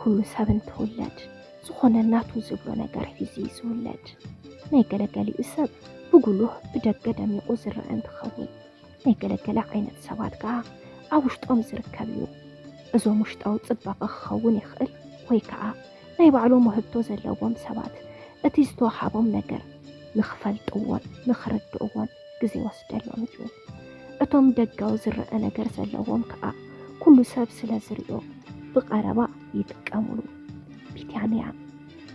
ኩሉ ሰብ እንትውለድ ዝኾነ ናቱ ዝብሎ ነገር ሒዙ እዩ ዝውለድ። ናይ ገለገሊኡ ሰብ ብጉሉህ ብደገ ደሚቑ ዝረአ እንትኸውን፣ ናይ ገለገለ ዓይነት ሰባት ከኣ ኣብ ውሽጦም ዝርከብ እዩ። እዞም ውሽጣዊ ጽባቐ ክኸውን ይኽእል፣ ወይ ከኣ ናይ ባዕሎም ውህብቶ ዘለዎም ሰባት እቲ ዝተዋሃቦም ነገር ንኽፈልጥዎን ንኽርድእዎን ግዜ ይወስደሎም እዩ። እቶም ደጋዊ ዝረአ ነገር ዘለዎም ከኣ ኩሉ ሰብ ስለ ዝርእዮ ብቐረባ ይጥቀሙሉ። ቢታንያ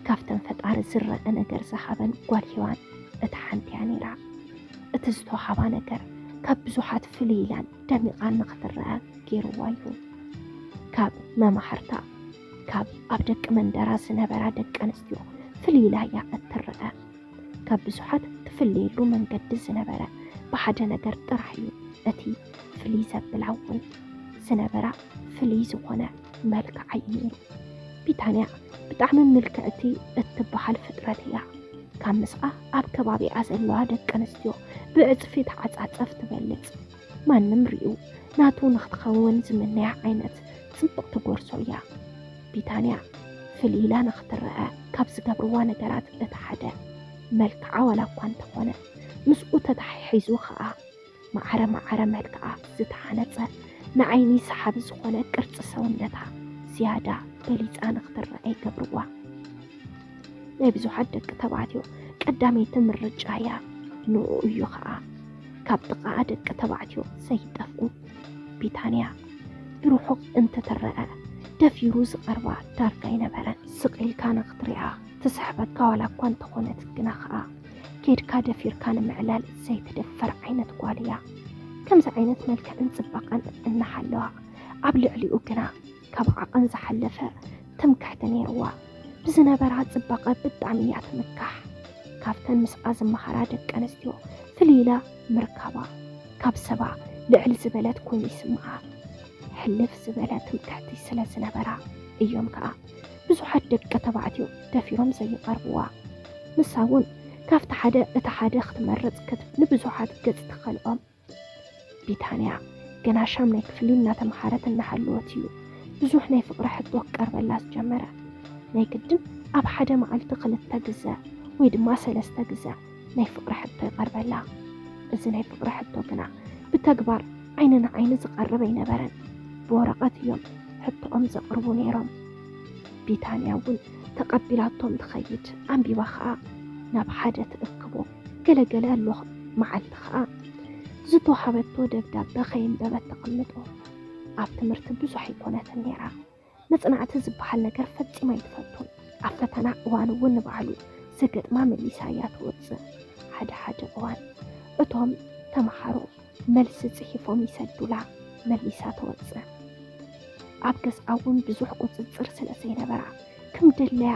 ካብተን ፈጣሪ ዝረአ ነገር ዝሃበን ጓል ሄዋን እታ ሓንቲ እያ ነይራ። እቲ ዝተዋሃባ ነገር ካብ ብዙሓት ፍልይ ኢላን ደሚቓን ንኽትረአ ገይርዋ እዩ። ካብ መማህርታ፣ ካብ ኣብ ደቂ መንደራ ዝነበራ ደቂ ኣንስትዮ ፍልይ ኢላ እያ እትረአ። ካብ ብዙሓት ትፍለየሉ መንገዲ ዝነበረ ብሓደ ነገር ጥራሕ እዩ እቲ ፍልይ ዘብላ እውን ዝነበራ ፍልይ ዝኾነ መልክዓ እዩ ነይሩ። ቢታንያ ብጣዕሚ ምልክዕቲ እትበሃል ፍጥረት እያ። ካብ ምስኣ ኣብ ከባቢኣ ዘለዋ ደቂ ኣንስትዮ ብዕጽፊ ተዓጻጸፍ ትበልጽ። ማንም ሪኡ ናቱ ንኽትኸውን ዝምነያ ዓይነት ጽብቕቲ ጎርዞ እያ። ቢታንያ ፍልይ ኢላ ንኽትረአ ካብ ዝገብርዋ ነገራት እቲ ሓደ መልክዓ ዋላ እኳ እንተኾነ፣ ምስኡ ተተሓሒዙ ኸኣ ማዕረ ማዕረ መልክዓ ዝተሓነጸ ንዓይኒ ሰሓቢ ዝኾነ ቅርጺ ሰውነታ ዝያዳ በሊጻ ንኽትረአ ይገብርዋ። ናይ ብዙሓት ደቂ ተባዕትዮ ቀዳመይቲ ምርጫ እያ። ንኡ እዩ ኸኣ ካብ ጥቓ ደቂ ተባዕትዮ ዘይጠፍኡ። ቢታንያ ብርሑቕ እንትትረአ ደፊሩ ዝቐርባ ዳርጋ ኣይነበረን። ስቕ ኢልካ ንኽትሪኣ ትስሕበካ ዋላ እኳ እንተኾነት፣ ግና ኸኣ ኬድካ ደፊርካ ንምዕላል ዘይትደፈር ዓይነት ጓል እያ። ከምዚ ዓይነት መልክዕን ጽባቐን እናሃለዋ፣ ኣብ ልዕሊኡ ግና ካብ ዓቐን ዝሓለፈ ትምክሕቲ ነይርዋ። ብዝነበራ ጽባቐ ብጣዕሚ እያ ትምካሕ። ካብተን ምስኣ ዝመሃራ ደቂ ኣንስትዮ ፍልይ ኢላ ምርካባ፣ ካብ ሰባ ልዕል ዝበለት ኮይኑ ይስምዓ። ሕልፍ ዝበለ ትምክሕቲ ስለ ዝነበራ እዮም ከኣ ብዙሓት ደቂ ተባዕትዮ ደፊሮም ዘይቐርብዋ። ንሳ እውን ካብቲ ሓደ እቲ ሓደ ክትመርጽ ክት-፣ ንብዙሓት ገጽ ትኸልኦም። ቢታንያ ገና ሻምናይ ክፍሊ እናተምሃረት እናሃለወት እዩ ብዙሕ ናይ ፍቕሪ ሕቶ ክቀርበላ ዝጀመረ። ናይ ግድን ኣብ ሓደ መዓልቲ ክልተ ግዘ ወይ ድማ ሰለስተ ግዘ ናይ ፍቕሪ ሕቶ ይቐርበላ። እዚ ናይ ፍቕሪ ሕቶ ግና ብተግባር ዓይኒ ንዓይኒ ዝቐርብ ኣይነበረን። ብወረቐት እዮም ሕቶኦም ዘቕርቡ ነይሮም። ቢታንያ እውን ተቐቢላቶም ትኸይድ፣ ኣንቢባ ኸኣ ናብ ሓደ ትእክቦ። ገለገለ ኣሎ መዓልቲ ኸኣ ዝተዋሃበቶ ደብዳበ ከየንበበት ተቐምጦ። ኣብ ትምህርቲ ብዙሕ ኣይኮነትን ነይራ። መጽናዕቲ ዝበሃል ነገር ፈጺማ ኣይትፈቱን። ኣብ ፈተና እዋን እውን ንባዕሉ ዘገጥማ መሊሳ እያ ትወጽእ። ሓደ ሓደ እዋን እቶም ተመሃሮ መልሲ ጽሒፎም ይሰዱላ፣ መሊሳ ትወጽእ። ኣብ ገዝኣ እውን ብዙሕ ቁጽጽር ስለ ዘይነበራ፣ ከም ደለያ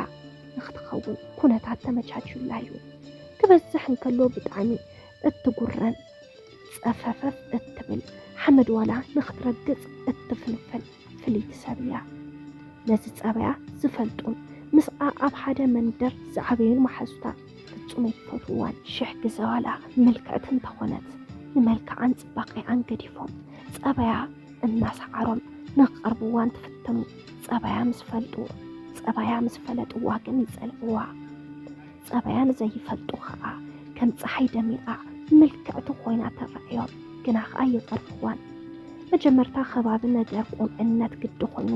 ንኽትኸውን ኩነታት ተመቻችዩላ እዩ። ክበዝሕ እንከሎ ብጣዕሚ እትጉረን ጸፈፈፍ እትብል፣ ሓመድ ዋላ ንኽትረግጽ እትፍንፍን ፍልይቲ ሰብ እያ። ነዚ ጸባያ ዝፈልጡን ምስኣ ኣብ ሓደ መንደር ዝዓበዩን መሓዙታ ፍጹም ኣይትፈትውዋን። ሽሕ ግዘ ዋላ ምልክዕቲ እንተኾነት፣ ንመልክዓን ጽባቐኣን ገዲፎም ጸባያ እናሰዓሮም ንኽቐርብዋ እንትፍትኑ፣ ጸባያ ምስ ፈልጡ፣ ጸባያ ምስ ፈለጥዋ ግን ይጸልእዋ። ጸባያ ንዘይፈልጡ ኸኣ ከም ጸሓይ ደሚቓ ምልክዕቲ ኮይና ትረኣዮም፣ ግና ኸኣ ይቐርብዋን። መጀመርታ ከባቢ ነገር ቁምዕነት ግዲ ኮይኑ፣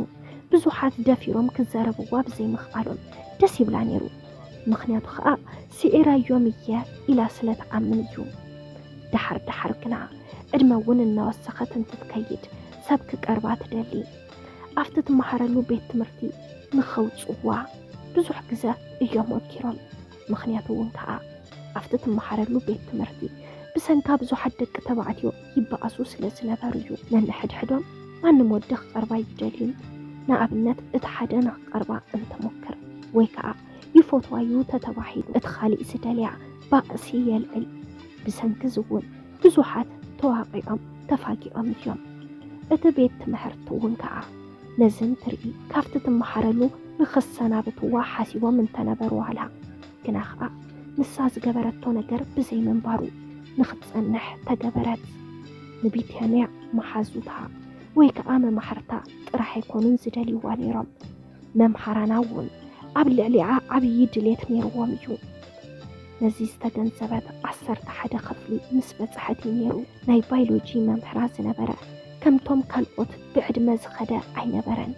ብዙሓት ደፊሮም ክዛረብዋ ብዘይምኽኣሎም ደስ ይብላ ነይሩ። ምኽንያቱ ኸኣ ስዒረዮም እየ ኢላ ስለ ትኣምን እዩ። ደሓር ደሓር ግና ዕድመ እውን እናወሰኸት እንትትከይድ ሰብ ክቀርባ ትደሊ። ኣብቲ ትመሃረሉ ቤት ትምህርቲ ንኸውጽዋ ብዙሕ ግዘ እዮም ሞኪሮም። ምኽንያቱ እውን ከኣ ኣብቲ ትመሃረሉ ቤት ትምህርቲ ብሰንካ ብዙሓት ደቂ ተባዕትዮ ይበኣሱ ስለ ዝነበሩ እዩ። ነንሕድሕዶም ማንም ወዲ ክቐርባ ኣይደልዩን። ንኣብነት እቲ ሓደ ንኽቐርባ እንተሞክር ወይ ከኣ ይፈትዋ እዩ ተተባሂሉ እቲ ካሊእ ዝደልያ ባእሲ የልዕል። ብሰንኪ እዚ እውን ብዙሓት ተዋቒዖም ተፋጊኦም እዮም። እቲ ቤት ትምህርቲ እውን ከኣ ነዚ እንትርኢ ካብቲ ትመሃረሉ ንኽሰናብትዋ ሓሲቦም እንተነበሩ ዋላ ግና ኸኣ ንሳ ዝገበረቶ ነገር ብዘይምንባሩ ንኽትጸንሕ ተገበረት። ንቢታንያ መሓዙታ ወይ ከኣ መማህርታ ጥራሕ ኣይኮኑን ዝደልይዋ ነይሮም። መምሃራና እውን ኣብ ልዕሊኣ ዓብዪ ድሌት ነይርዎም እዩ። ነዚ ዝተገንዘበት ዓሰርተ ሓደ ክፍሊ ምስ በጽሐት እዩ ነይሩ ናይ ባዮሎጂ መምህራ ዝነበረ። ከምቶም ካልኦት ብዕድመ ዝኸደ ኣይነበረን።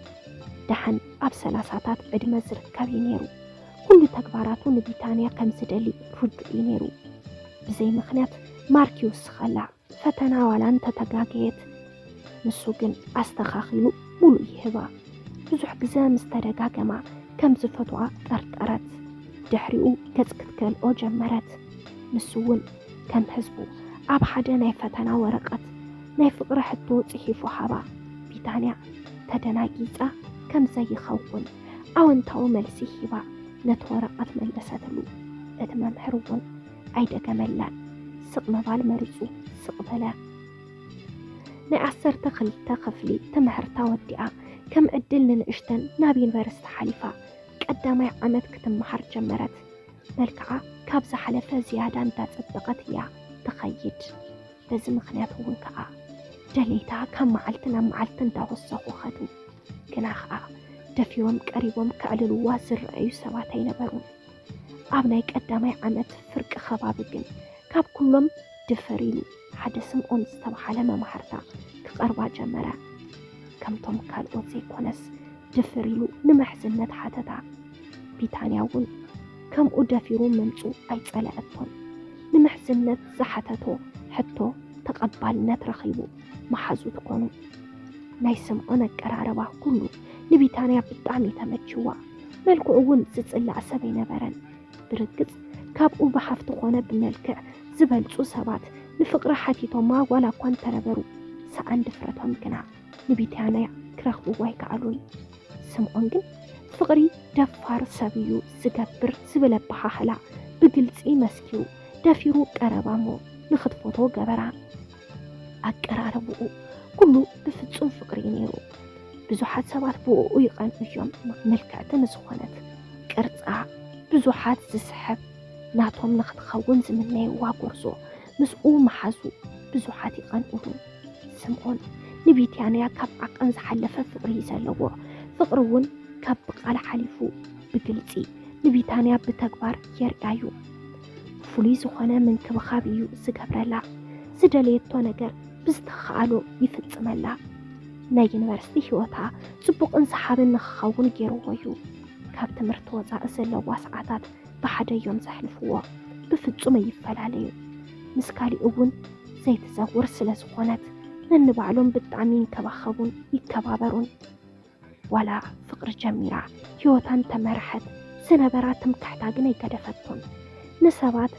ደሓን ኣብ ሰላሳታት ዕድመ ዝርከብ እዩ ነይሩ። ኩሉ ተግባራቱ ንቢታንያ ከም ዝደሊ ርዱእ እዩ ነይሩ። ብዘይ ምኽንያት ማርክ ይውስኸላ። ፈተና ዋላ እንተተጋገየት፣ ንሱ ግን ኣስተኻኺሉ ሙሉእ ይህባ። ብዙሕ ግዘ ምስ ተደጋገማ ከም ዝፈትዋ ጠርጠረት። ድሕሪኡ ገጽ ክትከልኦ ጀመረት። ንሱ እውን ከም ህዝቡ ኣብ ሓደ ናይ ፈተና ወረቐት ናይ ፍቕሪ ሕቶ ጽሒፉ ሃባ። ቢታንያ ተደናጊጻ ከም ዘይኸውን ኣወንታዊ መልሲ ሂባ ነቲ ወረቐት መለሰትሉ። እቲ መምህር እውን ኣይደገመላን። ስቕ ምባል መሪጹ ስቕ በለ። ናይ ዓሰርተ ክልተ ክፍሊ ትምህርታ ወዲኣ ከም ዕድል ንንእሽተን ናብ ዩኒቨርሲቲ ሓሊፋ ቀዳማይ ዓመት ክትመሃር ጀመረት። መልክዓ ካብ ዝሓለፈ ዝያዳ እንዳጸበቐት እያ ትኸይድ። በዚ ምኽንያት እውን ከኣ ደሌታ ካብ መዓልቲ ናብ መዓልቲ እንዳወሰኹ ኸዱ። ግና ኸኣ ደፊሮም ቀሪቦም ከዕልልዋ ዝረኣዩ ሰባት ኣይነበሩን። ኣብ ናይ ቀዳማይ ዓመት ፍርቂ ከባቢ ግን ካብ ኩሎም ድፍር ኢሉ ሓደ ስምዖን ዝተባህለ መማህርታ ክቐርባ ጀመረ። ከምቶም ካልኦት ዘይኮነስ ድፍር ኢሉ ንምሕዝነት ሓተታ። ቢታንያ እውን ከምኡ ደፊሩ ምምጹ ኣይጸለኣቶን። ንምሕዝነት ዝሓተቶ ሕቶ ተቐባልነት ረኺቡ መሓዙት ኮኑ። ናይ ስምዖን ኣቀራርባ ኩሉ ንቢታንያ ብጣዕሚ ተመችዋ። መልክዑ እውን ዝጽላእ ሰብ ኣይነበረን። ብርግጽ ካብኡ ብሃፍቲ ኮነ ብመልክዕ ዝበልጹ ሰባት ንፍቕሪ ሓቲቶማ ዋላ እኳ እንተነበሩ፣ ሰኣን ድፍረቶም ግና ንቢታንያ ክረኽብዋ ኣይከኣሉን። ስምዖን ግን ፍቕሪ ደፋር ሰብ እዩ ዝገብር ዝብል ኣበሃህላ ብግልጺ መስኪሩ ደፊሩ ቀረባ እሞ ንኽትፈትዎ ገበራ። ኣቀራርብኡ ኩሉ ብፍጹም ፍቕሪ እዩ ነይሩ። ብዙሓት ሰባት ብእኡ ይቐንኡ እዮም። ምልክዕቲ ንዝኾነት ቅርጻ ብዙሓት ዝስሕብ ናቶም ንኽትኸውን ዝምነይዋ ጎርዞ ምስኡ መሓዙ ብዙሓት ይቐንኡሉ። ስምዖን ንቢታንያ ካብ ዓቐን ዝሓለፈ ፍቕሪ እዩ ዘለዎ። ፍቕሪ እውን ካብ ብቃል ሓሊፉ ብግልጺ ንቢታንያ ብተግባር የርእያ እዩ። ፍሉይ ዝኾነ ምንክብኻብ እዩ ዝገብረላ። ዝደለየቶ ነገር ብዝተኻእሎ ይፍጽመላ። ናይ ዩኒቨርሲቲ ህይወታ ጽቡቕን ሰሓብን ንኽኸውን ገይርዎ እዩ። ካብ ትምህርቲ ወጻኢ ዘለዋ ሰዓታት ብሓደ እዮም ዘሕልፍዎ። ብፍጹም ኣይፈላለዩ። ምስ ካሊእ እውን ዘይትዘውር ስለ ዝኾነት ነንባዕሎም ብጣዕሚ ይንከባኸቡን ይከባበሩን። ዋላ ፍቕሪ ጀሚራ ህይወታ እንተመርሐት ዝነበራ ትምክሕታ ግን ኣይገደፈቶን። ንሰባት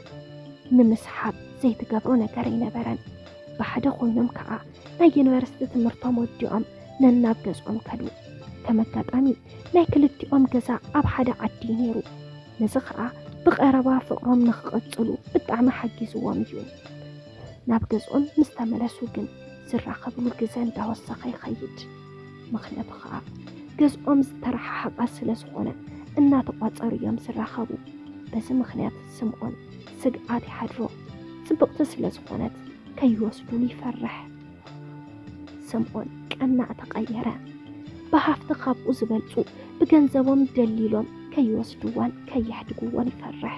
ንምስሓብ ዘይትገብሮ ነገር ኣይነበረን። ብሓደ ኮይኖም ከኣ ናይ ዩኒቨርሲቲ ትምህርቶም ወዲኦም ነናብ ገዝኦም ከዱ። ከም ኣጋጣሚ ናይ ክልቲኦም ገዛ ኣብ ሓደ ዓዲ እዩ ነይሩ። ነዚ ከኣ ብቐረባ ፍቕሮም ንኽቕጽሉ ብጣዕሚ ሓጊዝዎም እዩ። ናብ ገዝኦም ምስ ተመለሱ ግን ዝራኸብሉ ግዘ እንዳወሰኸ ይኸይድ። ምኽንያቱ ከኣ ገዝኦም ዝተረሓሓቐ ስለ ዝኾነ እናተቋጸሩ እዮም ዝራኸቡ። በዚ ምኽንያት ስምዖን ስግኣት ይሓድሮ። ጽብቕቲ ስለ ዝኾነት ከይወስዱሉ ይፈርሕ። ስምዖን ቀናእ ተቐየረ። ብሃፍቲ ካብኡ ዝበልጹ ብገንዘቦም ደሊሎም ከይወስድዋን ከየሕድግዎን ይፈርሕ።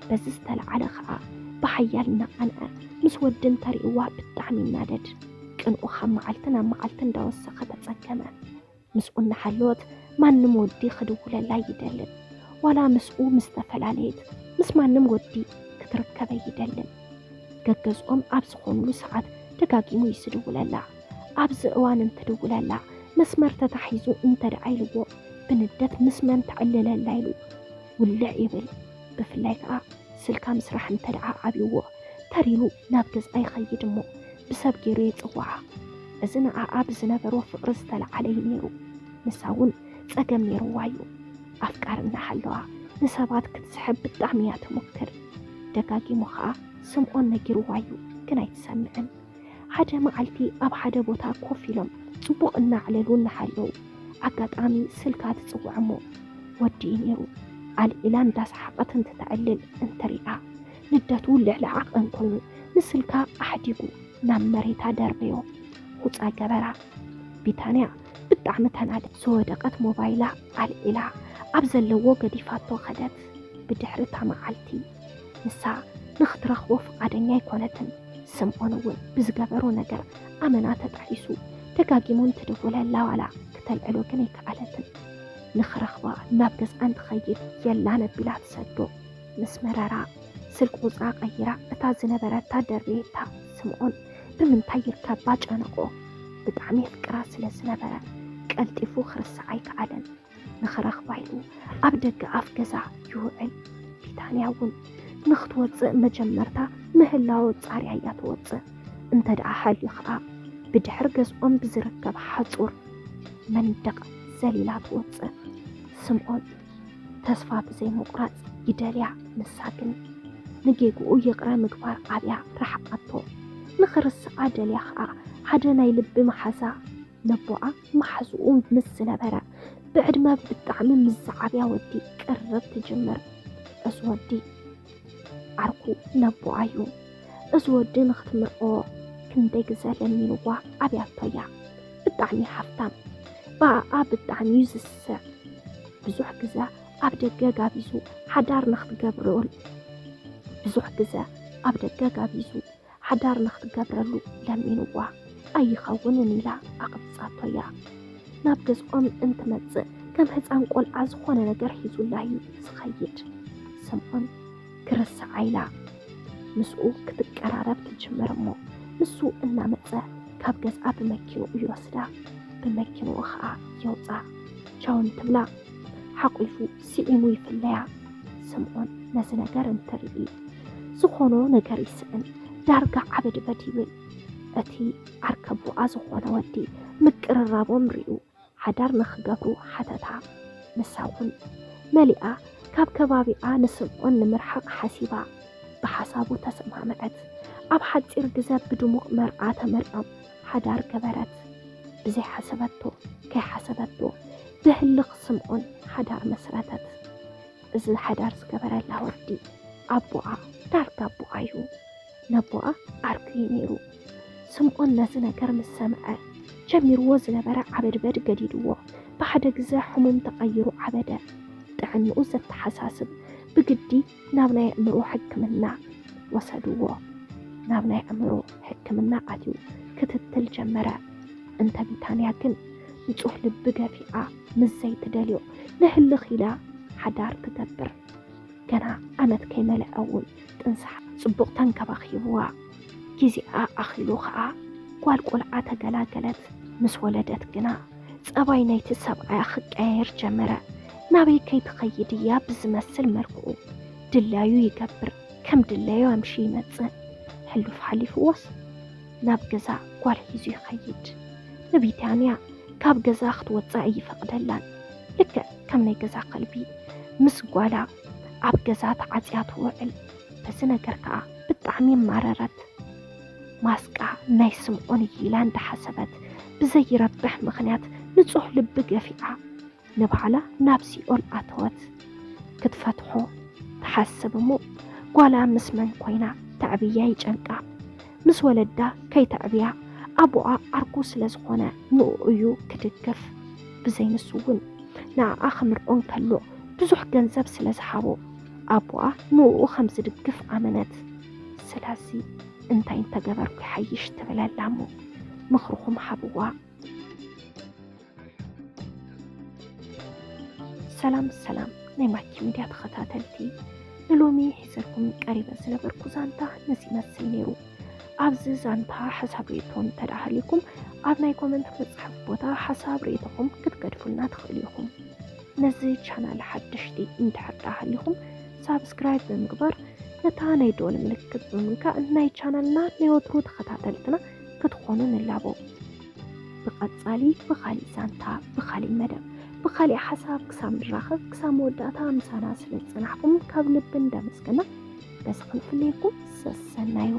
በዚ ዝተለዓለ ኸኣ ብሓያል እናቐንዐ ምስ ወዲ እንተርእይዋ ብጣዕሚ ይናደድ። ቅንኡ ካብ መዓልቲ ናብ መዓልቲ እንዳወሰኸ ተጸገመ። ምስኡ እናሃለወት ማንም ወዲ ክድውለላ ኣይደልን። ዋላ ምስኡ ምስ ተፈላለየት ምስ ማንም ወዲ ክትርከብ ኣይደልን። ገገዝኦም ኣብ ዝኾኑሉ ሰዓት ደጋጊሙ እዩ ዝድውለላ። ኣብዚ እዋን እንትድውለላ መስመር ተታሒዙ እንተ ደኣ ኢልዎ ብንደት ምስ መን ተዕልለላ ኢሉ ውልዕ ይብል። ብፍላይ ከኣ ስልካ ምስራሕ እንተ ደኣ ኣብይዎ ተር ኢሉ ናብ ገዝኣ ይኸይድ እሞ ብሰብ ገይሩ የጽውዓ። እዚ ንዓኣ ብዝነበሮ ፍቕሪ ዝተለዓለ እዩ ነይሩ። ንሳ እውን ጸገም ነይርዋ እዩ። ኣፍቃሪ እናሃለዋ ንሰባት ክትስሕብ ብጣዕሚ እያ ትሞክር። ደጋጊሙ ኸኣ ስምዖን ነጊርዋ እዩ፣ ግን ኣይትሰምዕን። ሓደ መዓልቲ ኣብ ሓደ ቦታ ኮፍ ኢሎም ጽቡቕ እናዕለሉ እናሃለዉ ኣጋጣሚ ስልካ ትጽውዕ እሞ ወዲ እዩ ነይሩ። ኣልዒላ እንዳሰሓቐት እንትተዕልል እንትሪኣ ንደቱ ልዕሊ ዓቐን ኮይኑ ንስልካ ኣሕዲጉ ናብ መሬታ ደርበዮ። ሑጻ ገበራ። ቢታንያ ብጣዕሚ ተናደ። ዝወደቐት ሞባይላ ኣልዒላ ኣብ ዘለዎ ገዲፋቶ ከደት። ብድሕሪ እታ መዓልቲ ንሳ ንኽትረኽቦ ፍቓደኛ ኣይኮነትን። ስምዖን እውን ብዝገበሮ ነገር ኣመና ተጣዒሱ። ደጋጊሙ እንትድውለላ ዋላ ክተልዕሎ ግን ኣይከኣለትን። ንኽረኽባ ናብ ገዝኣ እንትኸይድ የላን ኣቢላ ትሰዶ። ምስ መረራ ስልኪ ቁጽራ ቀይራ እታ ዝነበረታ ደርበየታ። ስምዖን ብምንታይ ይርከባ ጨነቆ። ብጣዕሚ የፍቅራ ስለ ዝነበረ ቀልጢፉ ክርስዓ ኣይከኣለን። ንኽረኽባ ኢሉ ኣብ ደገ ኣፍ ገዛ ይውዕል። ቢታንያ እውን ንኽትወፅእ መጀመርታ ምህላው ጻርያ እያ ትወፅእ። እንተ ደኣ ሃልዩ ኸኣ ብድሕሪ ገዝኦም ብዝርከብ ሓጹር መንደቕ ዘሊላ ትወፅእ። ስምዖን ተስፋ ብዘይምቑራጽ ይደልያ። ንሳ ግን ንጌግኡ ይቕረ ምግባር ኣብያ ረሓቓቶ። ንኽርስዓ ደልያ ኸኣ ሓደ ናይ ልቢ መሓዛ ነቦኣ መሓዝኡ ምስ ዝነበረ ብዕድመ ብጣዕሚ ምስ ዝዓብያ ወዲ ቅርርብ ትጅምር። እዚ ወዲ ዓርኩ ነቦኣ እዩ። እዚ ወዲ ንኽትምርዖ ክንደይ ግዘ ለሚንዋ ኣብያቶ እያ። ብጣዕሚ ሃፍታም፣ ብኣኣ ብጣዕሚ እዩ ዝስስዕ። ብዙሕ ግዘ ኣብ ደገ ጋቢዙ ሓዳር ንኽትገብረሉ ብዙሕ ግዘ ኣብ ደገ ጋቢዙ ሓዳር ንኽትገብረሉ ለሚንዋ። ኣይኸውንን ኢላ ኣቕብጻቶ እያ። ናብ ገዝኦም እንትመጽእ ከም ህፃን ቆልዓ ዝኾነ ነገር ሒዙላ እዩ ዝኸይድ። ስምዖን ክርስዓ ኢላ ምስኡ ክትቀራረብ ትጅምር እሞ ንሱ እናመጸ ካብ ገዝኣ ብመኪንኡ ይወስዳ። ብመኪንኡ ኸኣ የውጻ። ቻው እንትብላ ሓቂፉ ስዒሙ ይፍለያ። ስምዖን ነዚ ነገር እንትርኢ ዝኾኖ ነገር ይስእን። ዳርጋ ዓበድበድ ይብል። እቲ ዓርከቦኣ ዝኾነ ወዲ ምቅርራቦም ሪኡ ሓዳር ንኽገብሩ ሓተታ። ንሳ እውን መሊኣ ካብ ከባቢኣ ንስምዖን ንምርሓቕ ሓሲባ ብሓሳቡ ተሰማምዐት። ኣብ ሓጺር ግዘ ብድሙቕ መርዓ ተመሪዖም ሓዳር ገበረት። ብዘይሓሰበቶ ከይሓሰበቶ ብህልኽ ስምዖን ሓዳር መስረተት። እዚ ሓዳር ዝገበረላ ወዲ ኣቦኣ ዳርጋ ኣቦኣ እዩ። ነቦኣ ዓርኩ እዩ ነይሩ። ስምዖን ነዚ ነገር ምስ ሰምዐ ጀሚርዎ ዝነበረ ዓበድበድ ገዲድዎ ብሓደ ግዘ ሕሙም ተቐይሩ ዓበደ። ጥዕንኡ ዘተሓሳስብ ብግዲ ናብ ናይ ኣእምሮ ሕክምና ወሰድዎ። ናብ ናይ ኣእምሮ ሕክምና ኣትዩ ክትትል ጀመረ። እንተ ቢታንያ ግን ንጹህ ልቢ ገፊዓ ምስ ዘይትደልዮ ንህልኽ ኢላ ሓዳር ትገብር። ገና ዓመት ከይመልአ እውን ጥንሳ ጽቡቕ ተንከባኺብዋ። ግዜኣ ኣኺሉ ኸኣ ጓል ቆልዓ ተገላገለት። ምስ ወለደት ግና ጸባይ ናይቲ ሰብኣያ ክቀያየር ጀመረ። ናበይ ከይትኸይድ እያ ብዝመስል መልክዑ ድላዩ ይገብር። ከም ድላዩ ኣምሽዩ ይመጽእ። ሕሉፍ ሓሊፍዎስ ናብ ገዛ ጓል ሒዙ ይኸይድ። ንቢታንያ ካብ ገዛ ክትወጽእ ኣይፈቕደላን። ልክዕ ከም ናይ ገዛ ከልቢ ምስ ጓላ ኣብ ገዛ ተዓጽያ ትውዕል። በዚ ነገር ከኣ ብጣዕሚ ኣማረረት። ማስቃ ናይ ስምዖን እዩ ኢላ እንዳሓሰበት ብዘይረብሕ ምኽንያት ንጹህ ልቢ ገፊዓ ንባዕላ ናብ ሲኦል ኣተወት። ክትፈትሖ ትሓስብ እሞ ጓላ ምስ መን ኮይና ተዕብያ ይጨንቃ። ምስ ወለዳ ከይተዕብያ ኣቦኣ ዓርኩ ስለ ዝኾነ ንኡ እዩ ክድግፍ። ብዘይ ንሱ እውን ንኣኣ ክምርዖ እንከሎ ብዙሕ ገንዘብ ስለ ዝሃቦ ኣቦኣ ንኡ ከም ዝድግፍ ኣመነት። ስለዚ እንታይ እንተገበርኩ ይሓይሽ ትብል ኣላ እሞ ምኽርኹም ሃብዋ። ሰላም ሰላም ናይ ማኪ ሚድያ ተኸታተልቲ፣ ንሎሚ ሒዘልኩም ቀሪበ ዝነበርኩ ዛንታ ነዚ ይመስል ነይሩ። ኣብዚ ዛንታ ሓሳብ ርእይቶ እንተደኣ ሃልዩኩም ኣብ ናይ ኮመንት መጽሓፍ ቦታ ሓሳብ ርእይቶኹም ክትገድፉልና ትኽእሉ ኢኹም። ነዚ ቻናል ሓደሽቲ እንድሕር ደኣ ሃሊኹም ሳብስክራይብ ብምግባር ነታ ናይ ደወል ምልክት ብምንካእ ናይ ቻናልና ናይ ወትሩ ተኸታተልትና ክትኾኑ ንላቦ። ብቐጻሊ ብኻሊእ ዛንታ፣ ብኻሊእ መደብ፣ ብኻሊእ ሓሳብ ክሳብ ንራኸብ ክሳብ መወዳእታ ምሳና ስለ ዝጸናሕኩም ካብ ልቢ እንዳመስገና በዚ ክንፍለየኩም ሰሰናዩ።